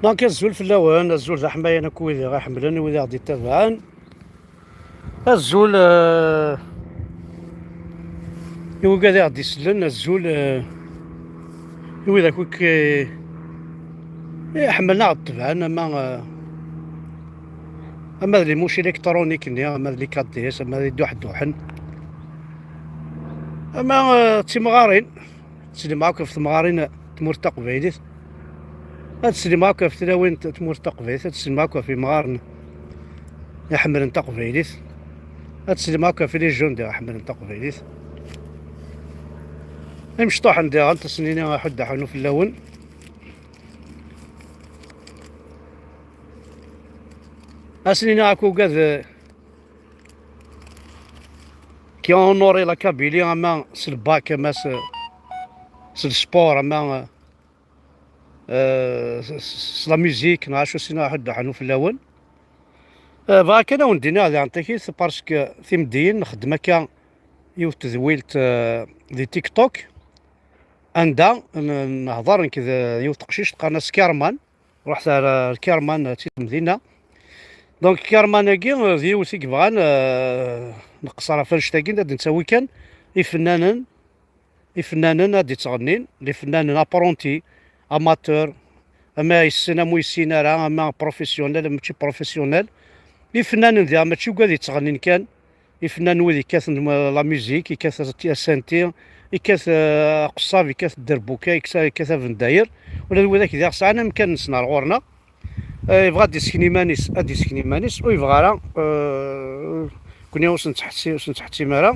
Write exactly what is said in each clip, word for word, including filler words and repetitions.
Donc, azul fell-awen, azul d aḥmayan akk wid i ɣ-iḥemmlen, wid i ɣ-d-ittabaɛen. Azul, eh, i wigad i ɣ-d-isellen, azul, eh, i wid akk i, i iḥemmlen a ɣ-d-tebɛen, ama, eh, ama d les mouches électroniques-nni, ama d les K D S, ama d iduḥduḥen, ama, eh, d timɣarin. Ad teslim akk ɣef temɣarin n tmurt taqbaylit. Ad teslim akk ɣef tlawin n tmurt taqbaylit. Ad teslim akk ɣef yimɣaren iḥemmlen taqbaylit. Ad teslim akk ɣef les jeunes diɣ iḥemmlen taqbaylit. Imecṭuḥen diɣen, ad sen-iniɣ aḥuddu aḥunnu fell-awen. Ad sen-iniɣ akk ugad, eh, qui ont honoré la Kabylie, ama s le bac, ama s, s le sport, ama, euh, s, s, s la musique, neɣ acu sin aḥuddu aḥunnu fell-awen. Euh, bɣiɣ kan ad wen-d-iniɣ diɣen takit, parce que timeddiyin nxeddem akka yiwet tedwilt, euh, di TikTok, anda n-, nehḍer nekk d yiwet teqcict qqaren-as Kerman. Ruḥet ar, ar Kerman, d tamdina. Donc, Kerman-agi, euh, d yiwet i yebɣan, euh, neqṣer ɣef annect-agi, ad d-nettawi kan ifennanen, ifennanen ad d-ittɣennin, ifennanen apprentis, amateurs, ama yessen, ama ur yessin ara, ama professionnel, ama mačči professionnel. Ifennanen diɣ mačči ugad yettɣennin kan, ifennanen wid yekkaten la musique, yekkat asenti, yekkat, eh, aqeṣṣab, yekkat dderbuka, yekkat, yekkat abendayer. Ula d widak diɣ sɛan amkan-nsen ar ɣur-neɣ. Eh, yebɣa ad d-isken iman-is, ad d-isken iman-is, ur yebɣa ara, eh, nekkni ur sen-nettḥettim, ur sen-nettḥettim ara.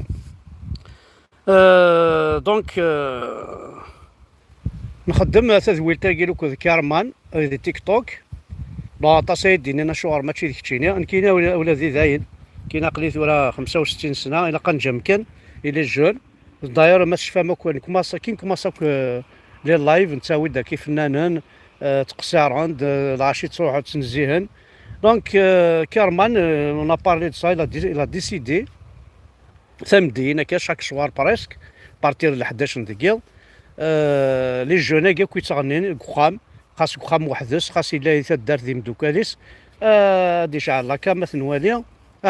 Euh, donc, euh, nxeddem tadwilt-agi akked Kerman, euh, di TikTok. Bon, aṭas ay d-innan acuɣer mačči d keččini. Nekkini ula, ula di dayen. Nekkini aql-i tura xemsa u settin sna, ilaq ad neǧǧ amkan i les jeunes. D'ailleurs, ma tecfam akk, nekmaṣ, akin nekmaṣ akk, euh, les lives, nettawi-d akk ifennanen, euh, ttqeṣṣiren-d, euh, lɛaci ttruḥu ttnezzihen. Donc, euh, Kerman, euh, on a parlé de ça, il a dé-, il a décidé tameddiyin akka, chaque soir presque, partir n leḥdac n deg yiḍ. Euh, les jeunes-agi akk yettɣennin deg uxxam, xas deg uxxam weḥd-s, xas yella di taddart d imeddukal-is, euh, ad d-icɛel laka, ma t-nwali, ad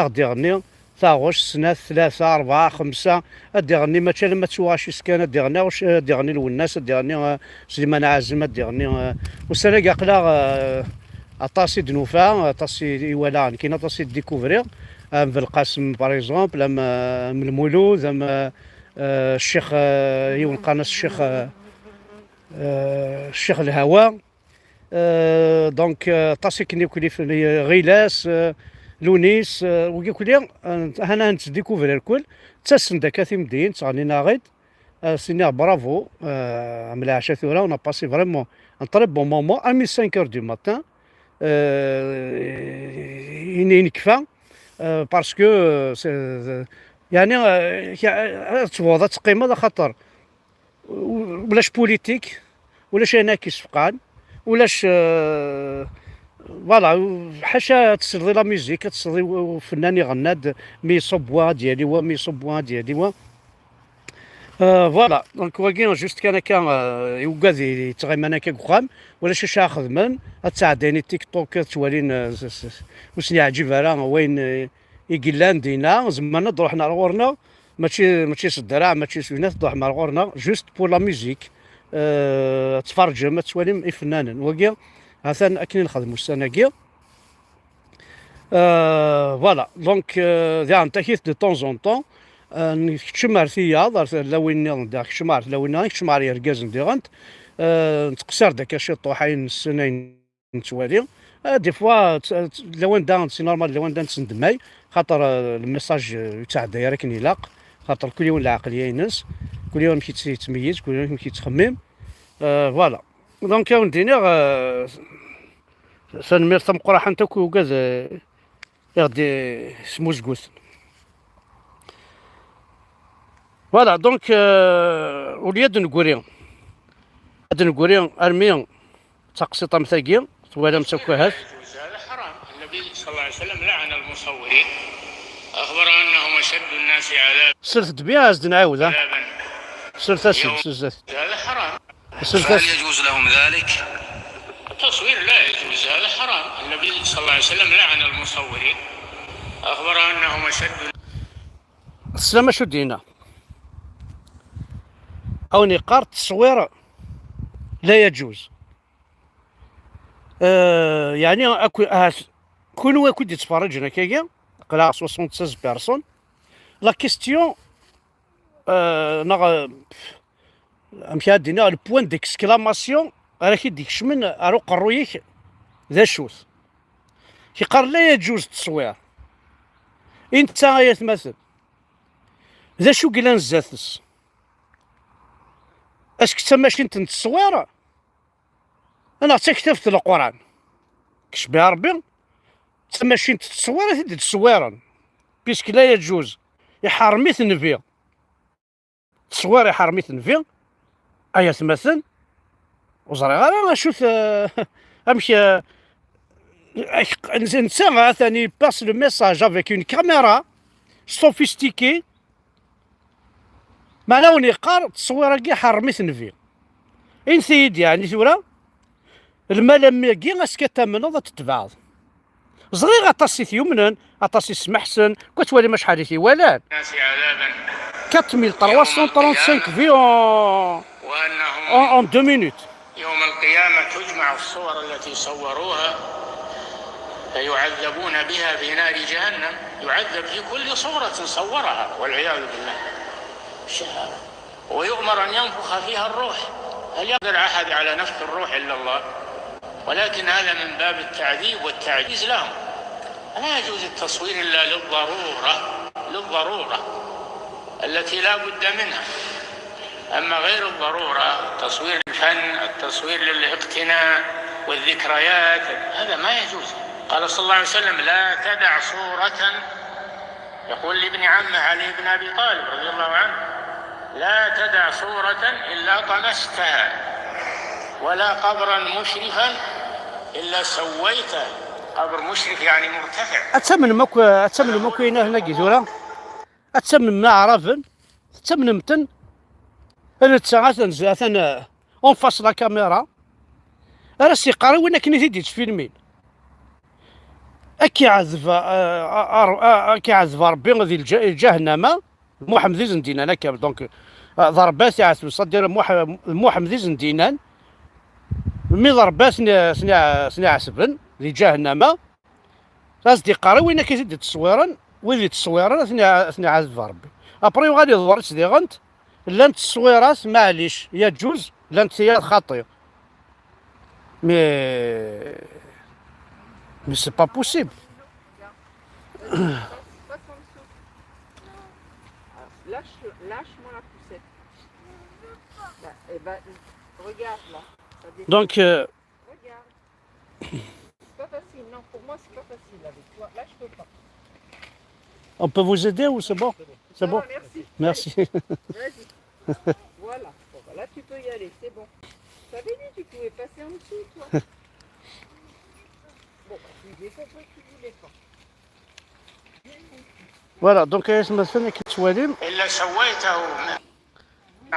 ɣ-d-iɣenni taɣect, snat, tlata, rebɛa, xemsa, ad d-iɣenni mačči alamma d tuɣac-is kan, ad d-iɣenni, ad d-iɣenni Lwennas, ad d-iɣenni, euh, Sliman Ɛazem, ad d-iɣenni, euh, ussan-agi aql-aɣ, euh, aṭas i d-nufa, aṭas i, i walaɣ, nekkini aṭas i d-découvriɣ. Am Belqasem, par exemple, am, euh, am Lmulud, am, euh, euh, Ccix, euh, yiwen qqaren-as Ccix, euh, euh, Ccix Lhawa. Euh, donc, euh, aṭas akken akk li, li, Ɣilas, euh, Lunis, euh, wigi akk li, euh, hana nettdikuvrir kul, ttasen-d akka timeddiyin, ttɣennin-aɣ-id, euh, s-iniɣ bravo, euh, am leɛca tura, on a passé vraiment un très bon moment, à cinq heures du matin, euh, i, i nekfa, euh, parce que, euh, c'est, euh, yani, euh, ad tebɣuḍ ad teqqimeḍ, axaṭer ulac politique, ulac ayen akka isefqan, ulac, euh, voilà, ḥaca ad tesleḍ i la musique, ad tesleḍ i ufennan iɣenna-d, mi iṣubb wa ad yali wa, mi iṣubb wa ad yali wa. Euh, voilà, donc wagi juste kan akka, euh, i ugad yettɣiman akka deg uxxam, ulac acu ara xedmen, ad ttɛeddayen i TikTok, ad ttwalin, euh, s-, s-, ur sen-yeɛǧib ara wayen, euh, i yellan dinna, zemren ad d-ruḥen ar ɣur-neɣ, mačči, mačči s ddreɛ, mačči s winat, ad d-ruḥem ar ɣur-neɣ, juste pour la musique. Euh, ad tferǧem, ad twalim ifennanen. Wagi, atan akken i nexdem ussan-agi. Euh, voilà, donc, euh, diɣen takit de temps en temps, euh, nekcem ar tiyaḍ, ar tlawin nniḍen, diɣ kcem ar tlawin nniḍen, kcem ar yergazen diɣen, euh, nettqeṣṣir-d akka ciṭuḥ, ayen nessen, ayen nettwali. Ah, des fois, t-, t-, lawan da, c'est normal, lawan da nettendemay, xaṭer, euh, le message, euh, ur yettɛedday ara akken ilaq, xaṭer kul yiwen lɛeqliya-ines, kul yiwen amek yett-, yettmeyyiz, kul yiwen amek yettxemmim. Euh, voilà. Donc, ad wen-d-iniɣ, euh, tanemmirt tameqqraḥant akk i ugad, euh, i ɣ-d-, smuzgut. Voilà, donc, euh, ula ad d-negri, ad d-negri armi d taqsiṭ am tagi, twalam-tt akk ahat. هذا حرام. النبي صلى الله عليه وسلم لعن المصورين. أخبر أنهم أشد الناس عذابا. Slet-d bien, ad s-d-nɛiwed, ha? عذابا. Slet-as-d, يوم s zdat. هذا حرام. Slet-as. فهل يجوز لهم ذلك؟ التصوير لا يجوز. هذا حرام. النبي صلى الله عليه وسلم لعن المصورين، أخبر أنهم أشد. Teslam acu d-yenna? Awen yeqqar tteswir la yaǧuz. Euh, yeɛni akk-, ahat kunwi akk i d-yettferriǧen akkagi, aql-aɣ soixante-seize personnes. La question, euh, neɣ, euh, amek ara d-iniɣ, le point d'exclamation ara k-id-ikecmen ar uqerruy-ik, d acu-t? Yeqqar la yaǧuz tteswir. I netta, ay atmaten, d acu i yellan zdat-s? Est-ce que d tamacint n tteswir? Neɣ d taktabt n Leqran? Kečč bi Ṛebbi, d tamacint n tteswir i t-id-tteswiren. Puisque la yaǧuz, iḥerrem-it Nnbi. Tteswir iḥerrem-it Nnbi, ay atmaten, ur ẓriɣ ara acu-t, eh, amek, eh, ak-, netta atan il passe le message avec une caméra sophistiquée, meɛna wen yeqqar tteswir-agi iḥerrem-it Nnbi. Init-iyi-d, yeɛni tura, lmal am wagi, est-ce que ad t-tamneḍ, ad t-tetbeɛeḍ? Ẓriɣ aṭas i t-yumnen, aṭas i smeḥsen, kečč ad twalim acḥal i t-iwalan. الناس عذابا quatre mille trois cent trente-cinq vues en, en, en deux minutes. يوم القيامة تجمع الصور التي صوروها فيعذبون بها في نار جهنم، يعذب في كل صورة صورها والعياذ بالله. شهادة. ويؤمر أن ينفخ فيها الروح. هل يقدر أحد على نفخ الروح إلا الله؟ ولكن هذا من باب التعذيب والتعجيز لهم. لا يجوز التصوير إلا للضرورة، للضرورة التي لا بد منها. أما غير الضرورة، تصوير الفن، التصوير للاقتناء والذكريات، هذا ما يجوز. قال صلى الله عليه وسلم: لا تدع صورة يقول لابن عمه علي بن أبي طالب رضي الله عنه: لا تدع صورة إلا طمستها، ولا قبرا مشرفا إلا سويته. قبر مشرف يعني مرتفع. Ad tamnem akk, ad tamnem akk ayen hennagi tura? Ad tamnem Iɛraben? Tettamnem-ten? Netta atan, atan, euh, en face la caméra. Ara s-yeqqar i win akken i t-id-yettfilmin. Ad k-iɛdeb, a, a, a, a, ad k-iɛdeb Ṛebbi di lǧa-, ǧahennama, Muḥemmed Izendinan akka, donc, a, ḍerbat iɛetben, c'est-à-dire Muḥ-, Muḥemmed Izendinan, mi ḍerbat ten-, ten-, ten-iɛetben di ǧahennama, ad s-d-iqqar i win akka i t-id-ittṣewwiren, wid ittṣewwiren ad ten-iɛ-, ad ten-iɛadeb Ṛebbi. Après yuɣal iḍwer-itt diɣen, llant tteswirat, maɛlic, yaǧuz, llant tiyaḍ xaṭi. Mais, mais c'est pas possible. Passe en dessous. Lâche, lâche-moi la poussette. Bah, eh ben, regarde là. Ça dépend. Donc, euh, regarde. C'est pas facile, non, pour moi, c'est pas facile avec toi. Là, je peux pas. On peut vous aider ou c'est bon? C'est bon? Non, merci. Merci. Vas-y. Voilà. Bon, bah là, tu peux y aller, c'est bon. T'avais dit que tu pouvais passer en dessous, toi. Bon, bah, j'ai compris que tu voulais pas. Voilà, donc, euh, je me suis dit que tu allais. إلا سويته.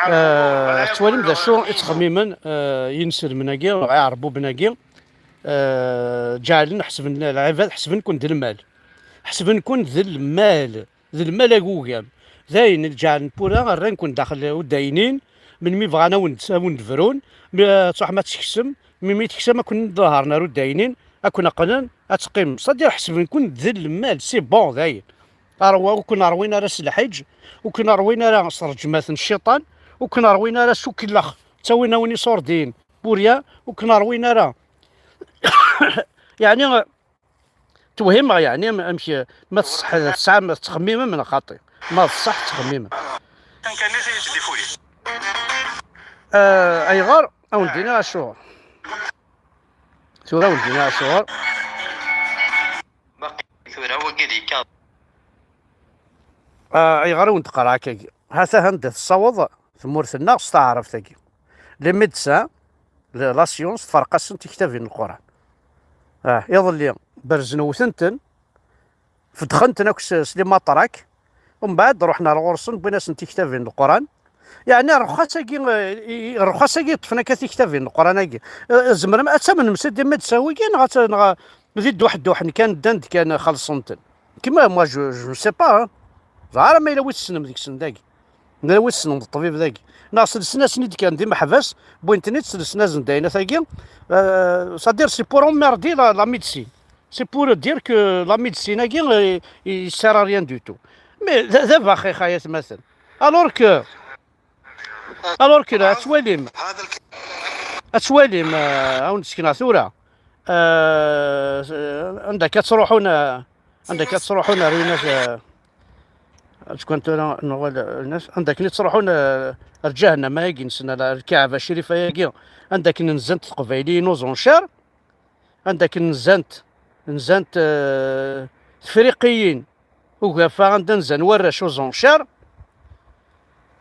Euh, tettwalim d acu i ttxemmimen, euh, yinselmen-agi, iɛerbuben-agi, euh, ǧeɛlen, ḥesben lɛibad, ḥesben-ken d lmal. Ḥesben-ken d lmal, d lmal agugam. Dayen, ǧeɛlen pura, rran-ken daxel uddaynin, melmi bɣan a wen-d-, a wen-d-brun, mi, euh, ad truḥem ad tekksem, melmi tekksem, ad ken-ḍehren ar uddaynin, ad ken-qqnen, ad teqqimem. C'est-à-dire, ḥesben-ken d lmal, c'est bon, dayen. Arwa, ur ken-rwin ara s lḥiǧ, ur ken-rwin ara s rreǧmat n cciṭan, ur ken-rwin ara s ukellex, ttawin-awen iṣurdiyen, burya, ur ken-rwin ara. Yeɛni, twehhimeɣ, yeɛni, am-, amek, ma tṣeḥ-, tesɛam, tettxemmimem neɣ xaṭi? Ma d ṣṣeḥ tettxemmimem. Euh, ayɣer? Ad wen-d-iniɣ acuɣer. Tura ad wen-d-iniɣ acuɣer. Baqi tura wagi d ikkaḍ. Ah, ayɣer i wen-d-qqareɣ akkagi? Hata anda tessaweḍ tmurt-nneɣ s taɛrabt-agi. Les médecins, le-, la science, tferq-asen tiktabin n Lquran. Ah, iḍelli, berzen wten-ten, fedxen-ten akk s, s les matraques, umbeɛd ruḥen ar ɣur-sen, wwin-asen tiktabin n Lquran, Yeɛni rrxas-agi, eh, i- i- rrxas-agi yeṭṭfen akka tiktabin n Leqran-agi. Eh, tzemrem ad tamnem s id mi d-sawigi neɣ ad neɣ di dduḥ dduḥ kan ddan-d kan xellṣen-ten. Kima, moi, je, je ne sais pas, hein. Ẓer ara ma yella wi tessnem deg-sen dagi. Nna wi tessnem d ṭṭbib dagi. Neɣ selsen-asen-id kan d imeḥbas, wwin-ten-id selsen-asen-d ayna-tagi. Euh, c'est-à-dire, c'est pour emmerder la, la médecine. C'est pour dire que la médecine-agi, euh, il sert à rien du tout. Mais d d abaxix ay atmaten. Alors que, alors que la, ad twalim, ad twalim, euh, ad wen-d-sekneɣ tura. Euh, anda akka ttruḥun, euh, anda akka ttruḥun ar winat, euh, ad kent tura nuɣal, euh, nas, anda akken i ttruḥun, euh, ar ǧahennama-agi-nsen, ar lkaɛba crifa-agi, anda akken nzant teqbayliyin aux enchères, anda akken nzant, nzant, euh, tefriqiyin ugafa anda nzan warrac aux enchères,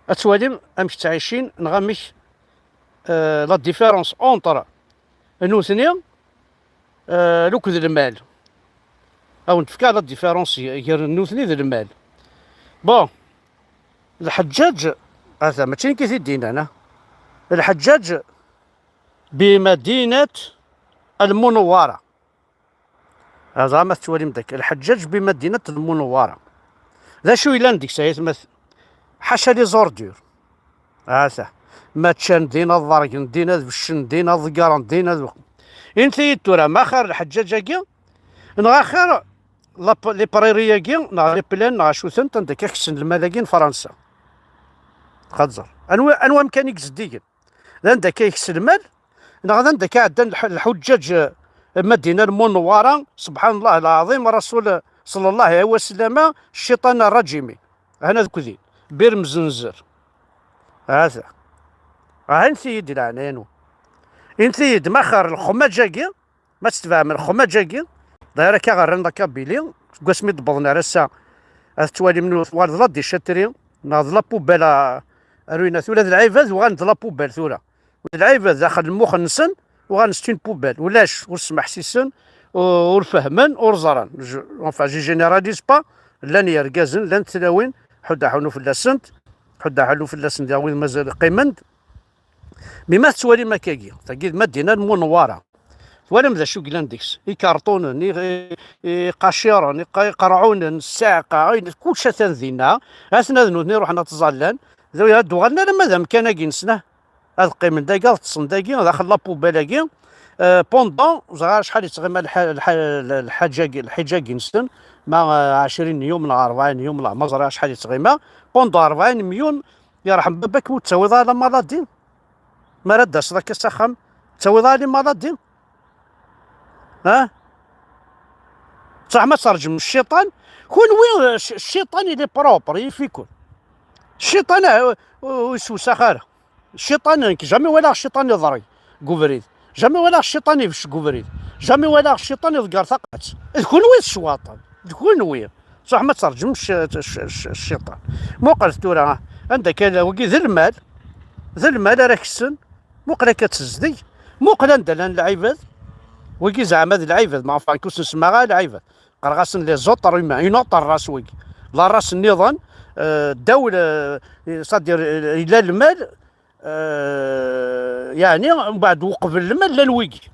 ad twalim amek ttɛicin neɣ amek, euh, la différence entre nutni, euh, akked lmal. Ad wen-d-fkeɣ la différence gar nutni d lmal. Bon, Lḥeǧǧaǧ, ata, mačči nekk i t-id-yennan, ah. Lḥeǧǧaǧ bimadinat al-Munawwara. Ata ma tettwalim dak, Lḥeǧǧaǧ bimadinat al-Munawwara. D acu yellan deg-s, ay atmaten? Ḥaca les ordures. Ata. Ma ččan din, ad ḍergen din, ad beccen din, ad ḍeggren din, ad... Init-iyi-d tura, ma axir Lḥeǧǧaǧ-agi, neɣ axir la p-, les prairies-agi, neɣ les plaines, neɣ acu-tent, anda akka ksen lmal-agi n Fransa. Xaẓer. Anwa, anwa amkan i izeddigen? D anda akka ikes lmal? Neɣ d anda akka ɛeddan lḥ-, lḥuǧǧaǧ, eh, Madina Lmunewwara, subḥan Allah lɛaḍim, Rasul, eh, sallallahu alayhi wa sallam, cciṭan rrajimi. Hana deg din, Bir Mzenzer. Hata. Aha, init-iyi-d leɛnaya-nwen. Init-iyi-d ma axir lxumaǧ-agi, ma tetbeɛem lxumaǧ-agi, d ayen akka ɣerran la Kabylie, seg wasmi d-wwḍen ar ass-a, ad tettwalim n-, twaliḍ la déchetterie, neɣ d la poubelle, a, ar winat, ula d lɛibad uɣalen d la poubelle tura. Ula d lɛibad daxel lmux-nsen, uɣalen c'est une poubelle. Ulac, ur smeḥsisen, ur, ur fehmen, ur ẓran. Je, enfin, je généralise pas, llan yergazen, llant tlawin, ḥudd aḥunu fell-asent, ḥudd aḥunu fell-asen, d wid mazal qqimen-d. Mi ma tettwalim akkagi, tagi d Madina Lmunewwara. Twalam d acu yellan deg-s? Ikarṭunen, i, i, iqaciren, iqa-, iqerɛunen, ssiɛqa, ayen, kullec atan dinna. Aten ad nutni ruḥen ad ttẓallan. D, ad d-uɣalen alamma d amkan-agi-nsen, ah. Ad qqimen dagi, ad ṭṭsen dagi, daxel la poubelle-agi. Euh, pendant, ẓriɣ acḥal yettɣima lḥa-, lḥa-, lḥaǧ-agi, lḥiǧ-agi-nsen, ma, euh, ɛecrin yum neɣ rebɛin yum, la, ma ẓriɣ acḥal yettɣima. Pendant rebɛin yum, yerḥem baba-k, ur tettawiḍ ara la maladie. Mi ara d-taseḍ akka s axxam, tettawiḍ ara les maladies? Ha? Ttruḥem ad terǧem cciṭan? Kunwi, eh, c-, cciṭan il est propre, yif-iken. Cciṭan, eh, ur, ur yessewsax ara. Cciṭan, nekk jamais walaɣ cciṭan iḍri deg ubrid. Jamais walaɣ cciṭan ibecc deg ubrid. Jamais walaɣ cciṭan iḍegger taqaɛet. D kunwi i d ccwaṭen. D kunwi. Ttruḥem ad terǧem cci-, cci-, cci-, cciṭan. Muqlet tura, anda akka wagi d lmal. D lmal ara ksen. Muqel akka tezdeg. Muqel anda llan lɛibad. Wigi zeɛma d lɛibad, ma enfin, ur sen-semmaɣ ara lɛibad. Qqareɣ-asen les autres humains, une autre race wigi. La race nniḍen, euh, ddaw le, c'est-à-dire, euh, yella lmal, euh, yeɛni, mbeɛd uqbel lmal llan wigi.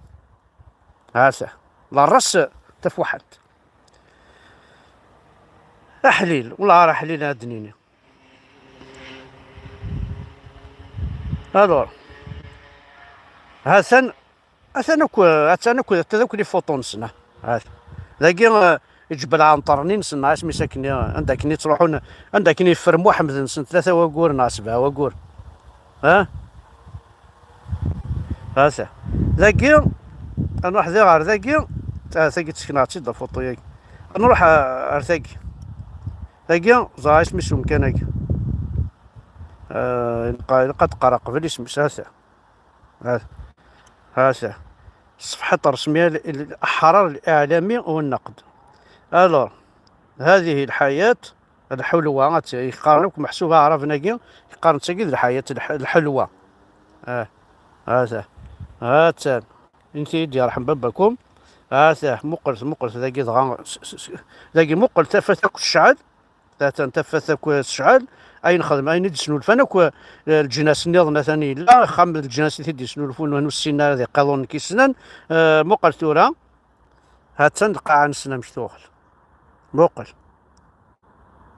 Hata, la race tafuḥant. Aḥlil, wala ara aḥlil ad d-nini. Alors, hatan, atan akk, atan akk, atan akk les photos-nsen, ah. Hat. Dagi, eh, iǧbel ɛenṭerni-nsen, neɣ asmi-s akken, anda akken i ttruḥun, anda akken yeffer Muḥemmed-nsen tlata wagur neɣ sebɛa wagur. Ha? Hata. Dagi, ad nruḥ di ɣer dagi, ah, tagi tsekneɣ-tt-id, la photo-yagi. Ad nruḥ, ah, ar tagi. Tagi, ẓer isem-is umkan-agi. آه، نق-، نقد قرا قبل اسم ساسع. هذا، هذا الصفحة الرسمية ل-، للأحرار الإعلامي والنقد. Alors، هذه الحياة الحلوة، هات-، يقارنوك محسوبة عرب ناقي، يقارن تاقي الحياة الح-، الحلوة. آه، هذا، هاتان. انت يدي يرحم باباكم. هذا مقلت، مقلت ذاقي دغا، س-، س-، س-، ذاقي مقلت تافت أكو الشعل. Atan tafat akk tecɛel, ayen xedmen, ayen i d-snulfan akk, eh, leǧnas nniḍen atan yella, axxam n leǧnas i t-id-yesnulfun, ur nessin ara d iqiḍunen i k-yessnen. Eh, muqel tura, ha-tt-an lqaɛa-nsen amek tuɣal. Muqel.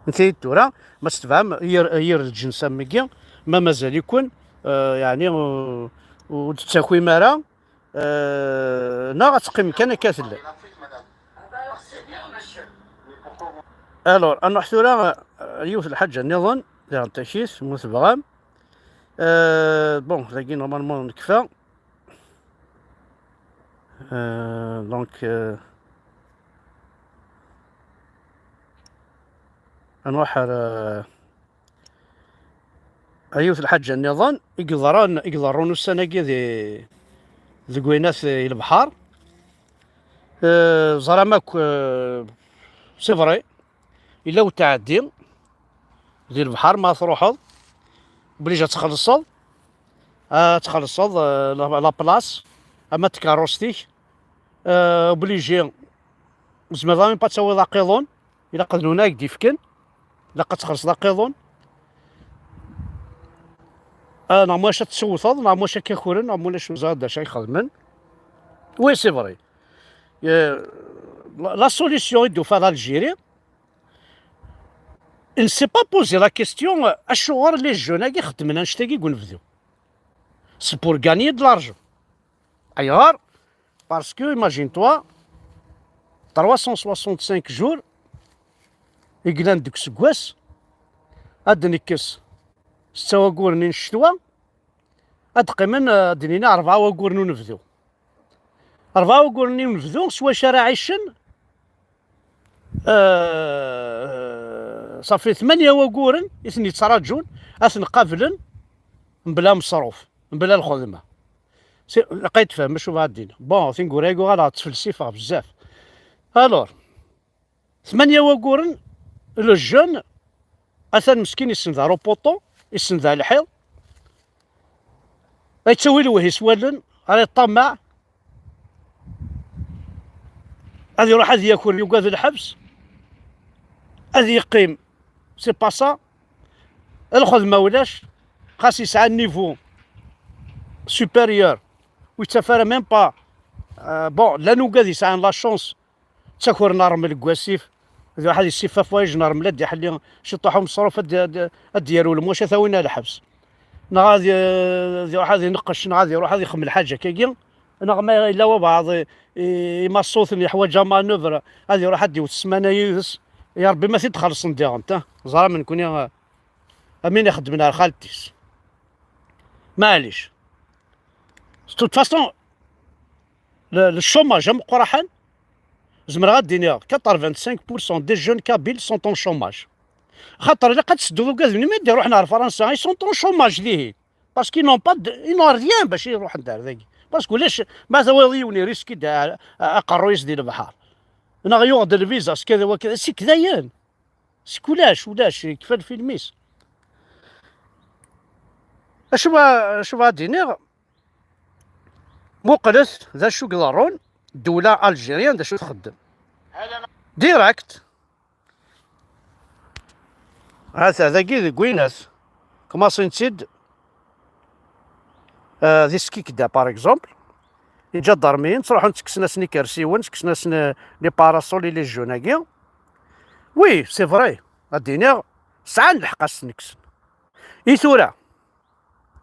Nti tura, ma s-tebɛem yir, yir lǧens am wigi, ma mazal-iken, eh, yeɛni, ur, ur d-tettakim ara, eh, neɣ ad teqqimem kan akka tella. Alors, ad nruḥ tura, eh, yiwet lḥaǧa nniḍen, diɣen takit, ma tebɣam. Eh, bon, dagi normalement nekfa. Euh, donc, euh, ad nruḥ ar, euh, ar yiwet lḥaǧa nniḍen i iḍran, i iḍerrun ussan-agi di, deg waynat i lebḥer. Euh, ẓram akk, euh, c'est vrai, yella utɛeddi di lebḥer, ma truḥeḍ, obligé ad txellṣeḍ, ad txellṣeḍ, euh, la, la place, ama d tkeṛṛust-ik, euh, obligé, tzemreḍ même pas ad tawiḍ aqiḍun, ilaq ad nuna ak-d-ifken, ilaq ad txellṣeḍ aqiḍun. Ah, neɣ mulac ad tsewwteḍ, neɣ mulac ad k-akuren, neɣ mulac ur ẓriɣ d acu ay xedmen. Oui, c'est vrai. Euh, la, la solution i d-tufa l'Algérie, il ne s'est pas posé la question, euh, acuɣer les jeunes-agi xeddmen annect-agi deg unebdu? C'est pour gagner de l'argent. Ayɣer? Parce que, imagine-toi, trois cent soixante-cinq jours i yellan deg useggas, ad d-nekkes setta waguren n ccetwa, ad d-qqimen, euh, ad d-nini rebɛa waguren n unebdu. Rebɛa waguren n unebdu, s wacu ara ɛicen? Euh, ṣafi tmanya waguren i ten-yettraǧun, ad ten-qablen mebla meṣruf, mebla lxedma. Si, laqay tfehmem acu bɣa ad d-iniɣ. Bon, tineggura-agi uɣaleɣ ttfelsifeɣ bezzaf. Alors, tmanya waguren, le jeune, atan meskin isenned ar upuṭu, isenned ar lḥiḍ, ad yettawi lewhi s wallen, ara yeṭṭamaɛ, ad iruḥ ad yaker, yugad lḥebs, ad yeqqim, c'est pas ça. Lxedma ulac, xas yesɛa niveau supérieur, ur yettaf ara même pas. Euh, bon, llan ugad yesɛan la chance, ttakren rrmel deg wasif, ad iruḥ ad yessifaf wayej n rrmel, ad d-iḥelli ciṭuḥ umeṣruf, ad d-, ad d-, ad d-yaru lmuc, ad t-awin ar lḥebs. Neɣ ad, ad iruḥ ad ineqqec, neɣ ad iruḥ ad ixemmel ḥaǧa akkagi, neɣ ma yella wabɛaḍ i, i, imaṣṣuten yeḥwaǧ amanuvr, ad iruḥ ad d-iwet ssmana yid-s. Ya Rebbi ma t-id-xellṣen diɣen, ta, ẓram nekkni, a, amin ixeddmen ar xalti-s. Maɛlic. De toute façon, le, le chômage ameqqraḥen, zemreɣ ad d-iniɣ quatre-vingt-cinq pour cent des jeunes kabyles sont en chômage. Xaṭer ilaq ad tessedduḍ ugaden-nni mi d-iruḥen ar Fransa, ils sont en chômage dihin. Parce qu'ils n'ont pas de, ils n'ont rien bac i ruḥen ar dagi. Parce que ulac, ma tawiḍ yiwen iriski-d a-, a-, aqerruy-is di lebḥer. Neɣ yuɣ-d lviza, s kada wa kada, seg dayen. Seg ulac, ulac, yekfa lfilm-is. Acu ma, acu ma ad d-iniɣ? Muqlet d acu i iḍerrun, ddewla algérienne d acu txeddem. Direct. Hata dagi deg winat. Kmaṣin-tt-id, euh, di Skikda, par exemple. Iǧadarmiyen ttruḥun ttekksen-asen ikersiwen, ttekksen-asen, euh, les parasols i les jeunes-agi. Oui, c'est vrai. Ad d-iniɣ, sɛan lḥeqq ad sen-kksen. I tura,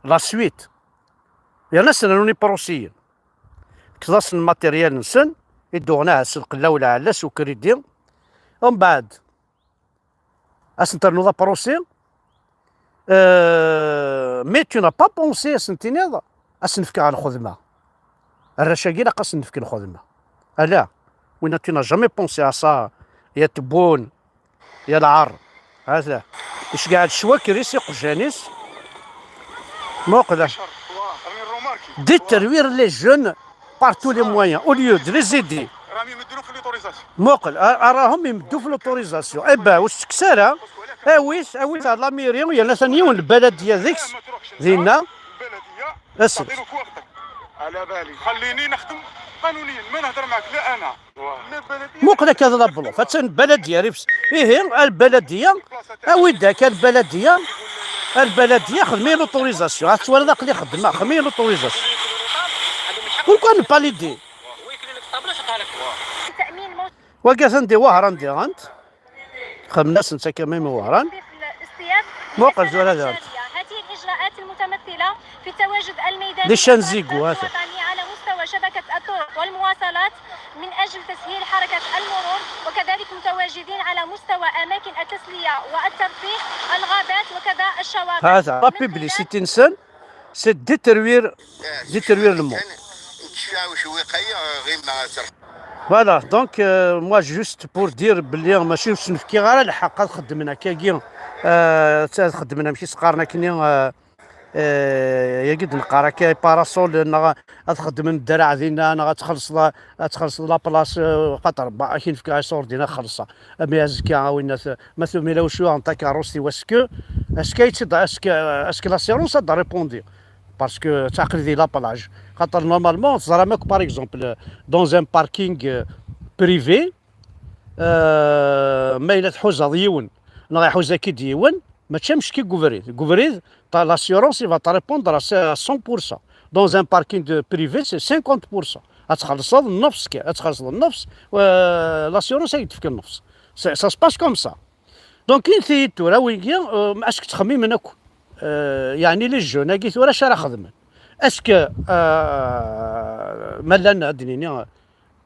la suite. Yerna sen-rnun iprusiyen. Kkḍ-asen lmatéryel-nsen, i d-uɣen ahat s lqella u lɛella s ukridi. Umbeɛd, ad sen-ternuḍ aprusi, euh, mais tu n'as pas pensé ad sen-tiniḍ ad sen-fkeɣ lxedma. Arrac-agi ilaq ad sen-nefk lxedma. Ala, winna tu n'as jamais pensé à ça, ya Tebboune, ya lɛar. Hata. Iceggeɛ-d ccwakri s iqjan-is. Muqel. Détruire les jeunes par tous les moyens, au lieu de les aider. Muqel, a-, arahum imeddu f l'autorisation. Eh ben, ur s-tekkes ara. Awit, awit ar la mairie, yerna atan yiwen lbaladiya deg-s, dinna. Asel. على بالي، خليني نخدم قانونيا، ما نهضر معك لا انا لا البلديه. Muqel akka d la blof, attan lbaladiya rifs. Ihi, lbaladiya, awi-d akka lbaladiya, lbaladiya, xdem-iyi l'autorisation. Ad twaliḍ aql-i xeddmeɣ, xdem-iyi l'autorisation. Pourquoi ne pas l'aider? Wagi atan di Wehran diɣen. Xemnas netta kama imi Wehran. Muqel tura diɣen. هذه الإجراءات المتمثلة في التواجد الميداني لي شان زيغو، هذا. الوطني على مستوى شبكة الطرق والمواصلات من أجل تسهيل حركة المرور، وكذلك متواجدين على مستوى أماكن التسلية والترفيه، الغابات وكذا الشواطئ. هذا la publicité نسن، c'est détruire, détruire le monde. Voilà, donc, euh, moi juste pour dire belli mačči ur sen-fkiɣ ara lḥeqq ad xeddmen akkagi, euh, ad xeddmen amek i s-qqaren akkenni, euh, euh, yagi d-neqqar akka parasol, neɣ ad xeddmen ddreɛ dinna, neɣ ad txellṣeḍ, ad txellṣeḍ la place, euh, xaṭer, bah, ad k-in-fkeɣ iṣurdiyen ad xellṣeɣ. Ami azekka, a winna t-, ma tumila ucu n takeṛṛust-iw, est-ce que, est-ce que, est-ce que l'assurance ad d-répondi? Parce que ttaqli di la plage. Xaṭer normalement, teẓram akk, par exemple, dans un parking, euh, privé, euh, ma yella tḥuzaḍ yiwen, neɣ iḥuza-k-id yiwen, mačči am cki deg ubrid. Deg ubrid, ta-, l'assurance, il va te répondre à ce-, à cent pour cent. Dans un parking de privé, c'est cinquante pour cent. Ad txellṣeḍ nnefs kan, ad txellṣeḍ nnefs, euh, l'assurance ad k-d-tefk nnefs. C'est, ça se passe comme ça. Donc, inti tura wigi, euh, est-ce que ttxemmimen akk, euh, yeɛni les jeunes-agi tura acu ara xedmen? Est-ce que, euh, ma llan, ad d-nini, euh,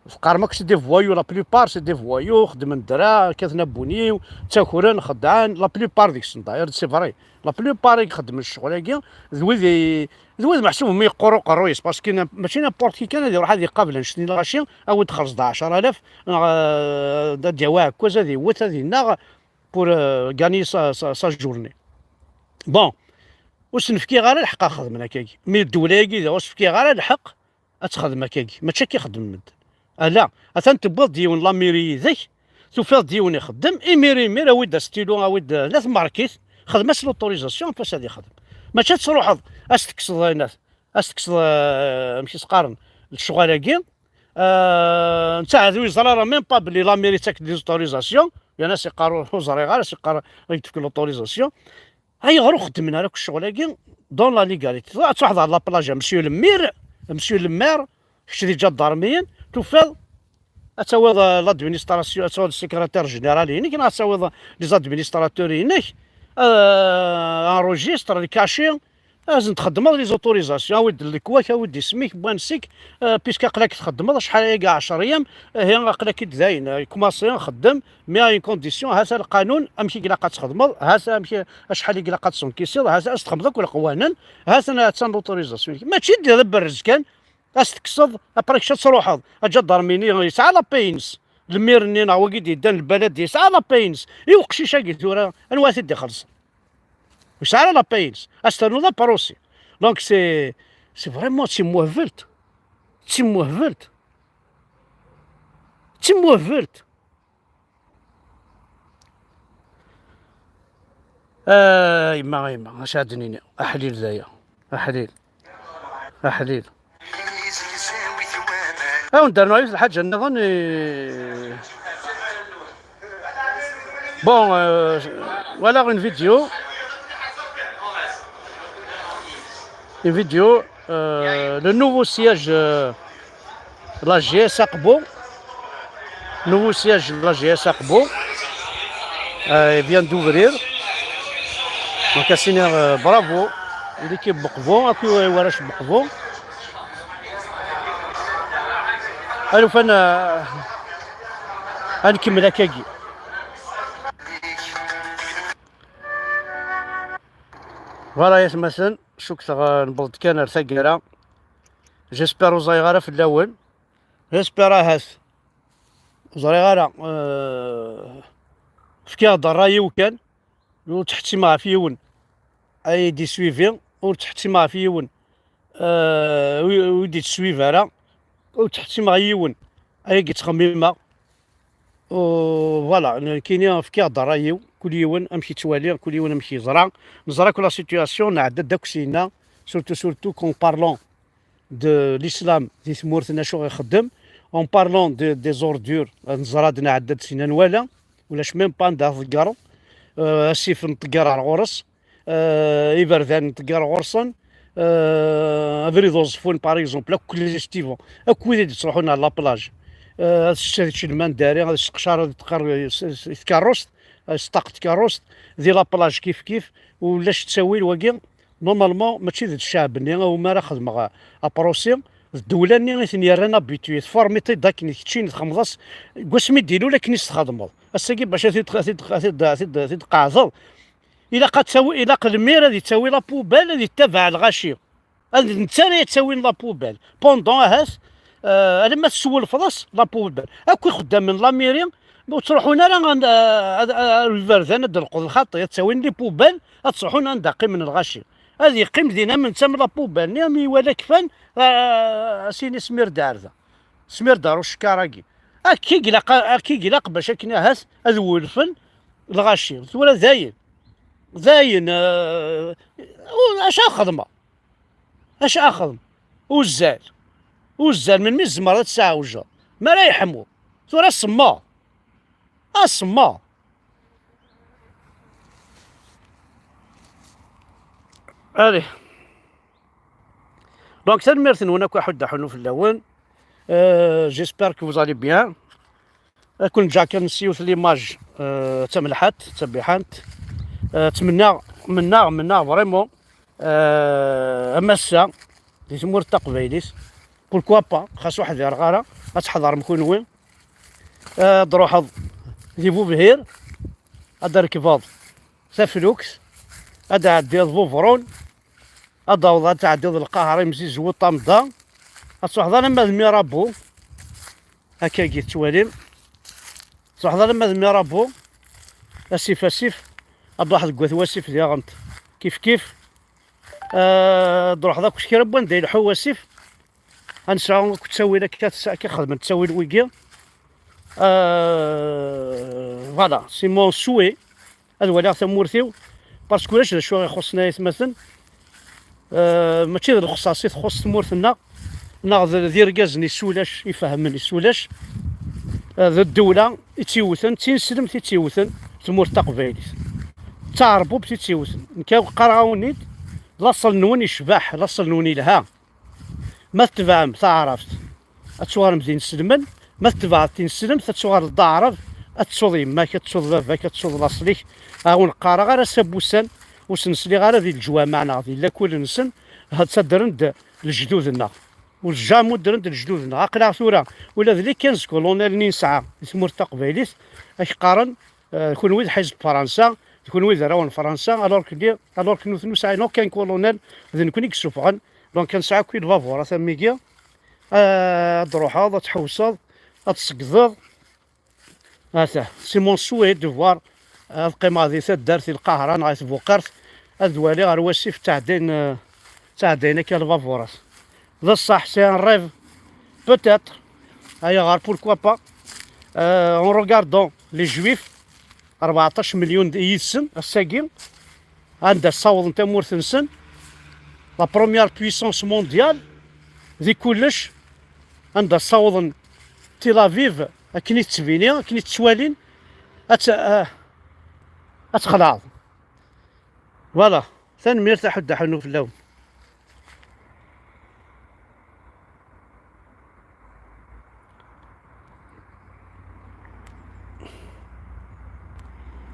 teqqarem akk c'est des voyous, la plupart c'est des voyous, xeddmen ddreɛ, kkaten abuniw, ttakren, xeddɛen, la plupart deg-sen, d'ailleurs, c'est vrai. La plupart i ixeddmen ccɣel-agi, d wid i, d wid meḥsub mi yeqqur uqerruy-is, parce que na-, mačči n'importe qui kan ad iruḥ ad iqabel annect-nni, lɣaci, ad d-txellṣeḍ ɛecra alaf, neɣ, euh, ad d-yawi aɛekkaz, ad iwwet, ad ineɣ, pour, euh, gagner sa, sa, sa journée. Bon, ur sen-fkiɣ ara lḥeqq ad xedmen akkagi. Mi ddewla-agi da ur s-fkiɣ ara lḥeqq ad texdem akkagi. Mačči akka i xeddmen medden. Ala, atan tewwiḍ-d yiwen la mairie yid-k, tufiḍ-d yiwen ixeddem, imir imir awi-d astilu, awi-d, la tmarkit, xdem-as l'autorisation, anef-as ad ixdem. Mačči ad truḥeḍ, ad s-tekkseḍ ayen, ad s-tekkseḍ, euh, amek i s-qqaren, lecɣal-agi, Euh, netta ahat ur yeẓri ara même pas belli la mairie tettak-d les autorisations, yerna as-yeqqar ur ẓriɣ ara, as-yeqqar ad k-d-tefk l'autorisation. Ayɣer ur xeddmen ara akk ccɣel-agi dans la légalité? Ad truḥeḍ ɣer la plage, monsieur le maire, monsieur le maire, kečč di ǧadarmiyen, tufiḍ ad tawiḍ, euh, l'administration, ad tawiḍ le secrétaire général-inek, neɣ ad tawiḍ les administrateurs-inek, euh, un registre, le cachet, ad sen-txeddmeḍ les autorisations, awi-d lekwak, awi-d isem-ik, n wansi-k, euh, puisque aql-ak txeddmeḍ acḥal aya, ɛecra yyam, ihi aql-ak-id dayen, euh, commencer, xeddem, mais à une condition, ha-t-a lqanun, amek i ilaq ad txedmeḍ, ha-t-a amek, acḥal i ilaq ad tessenkiseḍ, ha-t-a ad s-txedmeḍ akk leqwanen, ha-t-a, ha-tt-an l'autorisation. Mačči d aberrez kan, ad s-tekkseḍ, après kečč ad truḥeḍ, aǧadarmi-nni yesɛa la paix-ines, lmir-nni neɣ wagi d-yeddan lbalad yesɛa la paix-ines, i uqcic-agi tura, anwa ara t-id-ixellṣen? Ur yesɛi ara la paix-ines. Ad s-ternuḍ aprusi. Donc, c'est, c'est vraiment, d timuhbelt. D timuhbelt. D timuhbelt. Ah, yemma, a yemma, acu ad d-nini? Aḥlil daya. Aḥlil. Aḥlil. Awen-d-rnu yiwet lḥaǧa nniḍen, eh, bon, euh, voilà une vidéo. Une vidéo, euh, le nouveau siège, euh, de la G S Aqbu. Nouveau siège de la G S Aqbu. Euh, il vient d'ouvrir. Donc, à Seigneur, euh, bravo. L'équipe Bokvo, à qui on va Bokvo. Allez, enfin, euh, à qui me l'a kagi. Voilà, yesmasen, cukteɣ, euh, newweḍ-d kan ar taggara. J'espère ur ẓriɣ ara fell-awen. J'espère ahat. Ur ẓriɣ ara, euh, fkiɣ-d ṛṛay-iw kan. Ur ttḥettimeɣ ɣef yiwen ay d-iswivi, ur ttḥettimeɣ ɣef yiwen, euh, ur, ur d-ittswiv ara, ur ttḥettimeɣ yiwen ay yettxemmimeɣ. U voilà, nekkini fkiɣ-d ṛṛay-iw, kul yiwen amek yettwali, kul yiwen amek yeẓra. Neẓra que la situation nɛedda-d akk syenna, surtout, surtout qu'en parlant de l'islam di tmurt n acu ixeddem. En parlant de, des ordures, neẓra-d, nɛedda-d, sina nwala, ulac même pas anda tḍeggreḍ, euh, asif nṭegger ar ɣur-s, euh, iberdan nṭegger ɣur-sen, euh, abrid uẓeffun, par exemple, akk les estivants, akk wid i d-yettruḥun ar la plage, euh, ad tečč, ad tečč lmandari, ad tseqcar, ad teqqar s, s, s tkeṛṛust, ad tesṭaq tkeṛṛust, di la plage kif kif, ulac ttawil wagi. Normalement, mačči d ccɛeb-nni umi ara xedmeɣ apṛusi, d ddewla-nni i ten-yerran habitués, tformiḍ-t-id akken keččini txedmeḍ-as, deg wasmi d-ilul akken i s-txedmeḍ. Ass-agi bac ad t-id-, ad t-id-, ad t-id-, ad t-id-, ad t-id-tqeɛdeḍ, ilaq ad tawi, ilaq lmir ad yettawi la poubelle, ad yettabaɛ lɣaci. Ad netta ara yettawin la poubelle. Pendant ahat, euh, alamma teswulfeḍ-as la poubelle. Akk ixeddamen n la mairie ur ttruḥun ara an-, ad, ad, ad, iberdan ad d-lqeḍ lxaṭi, ad ttawin les poubelles, ad ttruḥun anda qqimen lɣaci. Ad yeqqim din am netta am la poubelle-nni, am iwala kfan, ah, as-yini smir-d ar da. Smir-d ar ucekkar-agi. Akka i ilaq, akka i ilaq bac akken ahat ad wulfen lɣaci. Tura dayen. Dayen, euh, acu ara xedmeɣ? Acu ara xedmeɣ? Uzzal. Uzzal, melmi tzemreḍ ad tesɛewjeḍ? Mi ara yeḥmu. Tura semmeḍ. Asemmaḍ. Allez. Donc, tanemmirt-nwen akk, aḥuddu aḥunnu fell-awen. Euh, j'espère que vous allez bien. Ad ken-ǧǧeɣ kan s yiwet l'image, euh, d tamelḥant, d tabiḥant. Euh, ttmennaɣ, mennaɣ, mennaɣ vraiment, euh, am ass-a, di tmurt taqbaylit. Pourquoi pas, xas ur ḥdireɣ ara, ad tḥedrem kunwi. Ad d-truḥeḍ di Bubhir, ad d-rekbeḍ taflukt, ad d-tɛeddiḍ Bubrun, ad d-taweḍ, ad d-tɛeddiḍ Lqahra, Imzizwa, Ṭamḍa, ad truḥeḍ alamma d Mirabeau, akkagi tettwalim, ad truḥeḍ alamma d Mirabeau, asif asif, ad d-truḥeḍ deg Wat Wasif diɣen kif kif, ad d-truḥeḍ akk kra n wanda ileḥḥu wasif, ad nesɛu akk ttawil akka, akka xedmen ttawil wigi. Euh, voilà, c'est mon souhait. Ad waliɣ tamurt-iw, parce que ulac d acu i ixuṣṣen ay atmaten. Euh, mačči d lexṣaṣ i txuṣṣ tmurt-nneɣ, neɣ d, d irgazen i s ulac, ifehmen i s ulac. Euh, d ddewla i tt-iwten, d tineslemt i tt-iwten tmurt taqbaylit. D taɛerbubt i tt-iwten. Nekk qqareɣ-awen-id, laṣel-nwen icbeḥ, laṣel-nwen ilha. Ma tetbeɛem taɛrabt, ad tuɣalem d ineslemen. Ma tetbeɛeḍ tineslemt, ad tuɣaleḍ d aɛrab, ad tettuḍ yemma-k, ad tettuḍ baba-k, ad tettuḍ laṣel-ik. Ur awen-qqareɣ ara s abussan, ur sen-sliɣ ara di leǧwameɛ neɣ di lakul-nsen, ttadren-d lejdud-nneɣ. Ur jamais ddren-d lejdud-nneɣ. Aql-aɣ tura, ula d les quinze colonels-nni nesɛa di tmurt taqbaylit, ad k-qqaren, euh, d kunwi d ḥizb Fransa, d kunwi d arraw n Fransa, alors que, alors que nutni ur sɛin aucun colonel, d nekni i yessufɣen. Donc, ad nesɛu akk lbaburat am wigi, euh, ad d-truḥeḍ, ad tḥewseḍ, ad tṣeggdeḍ. Ata, c'est mon souhait de voir, euh, ad qqimeɣ di taddart, di Lqahra neɣ di Tbuqirt, ad waliɣ ar wasif ttɛeddayen, euh, ttɛeddayen akka lbaburat. D ṣṣeḥ, c'est un rêve. Peut-être. Ayɣer, pourquoi pas? Euh, en regardant les Juifs, rbeɛṭac million d-, yid-sen, ass-agi, anda ssawḍen tamurt-nsen, la première puissance mondiale, di kullec, anda ssawḍen Tel Aviv, akken i tettbini, akken i tettwalin, ad tt-, euh, ad texleɛḍ. Voilà. Tanemmirt, aḥuddu aḥunnu fell-awen.